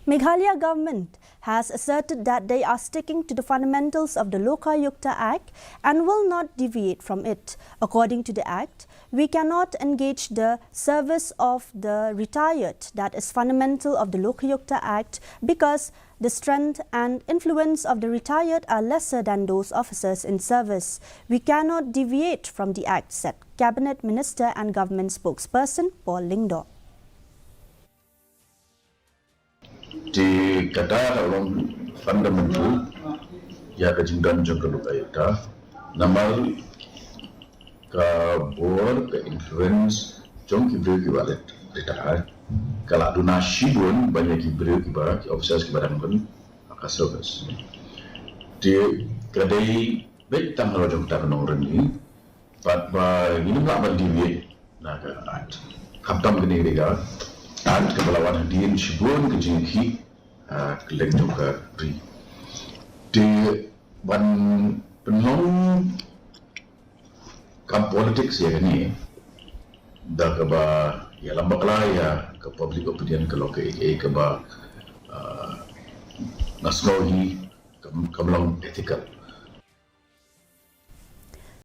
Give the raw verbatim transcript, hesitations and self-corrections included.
Meghalaya government has asserted that they are sticking to the fundamentals of the Lokayukta Act and will not deviate from it. According to the Act, we cannot engage the service of the retired, that is fundamental of the Lokayukta Act, because the strength and influence of the retired are lesser than those officers in service. We cannot deviate from the Act, said Cabinet Minister and Government Spokesperson Paul Lyngdoh. Te kata ka long fundamental ïa ka jingdon jong ka Lokayukta. Namar ka bor, ka influence jong ki briew kiba leit retire ka la duna shibun ban ïa ki briew kiba, ki officers kiba dang don ha ka service. Te ka dei beit tang halor jong kata ka nongrim hi. Bad ba ngin ym lah ban deviate na ka Act. Khamtam kane ka dei ka Act kaba la wan hadien shibun ka jingïakhih, ah, kylleng jong ka ri. Te ban pynlong kam politics ïa kane da kaba ïalam bakla ïa ka public opinion ka long kaei kaei kaba, ah, nga sngew hi kam, kam long ethical.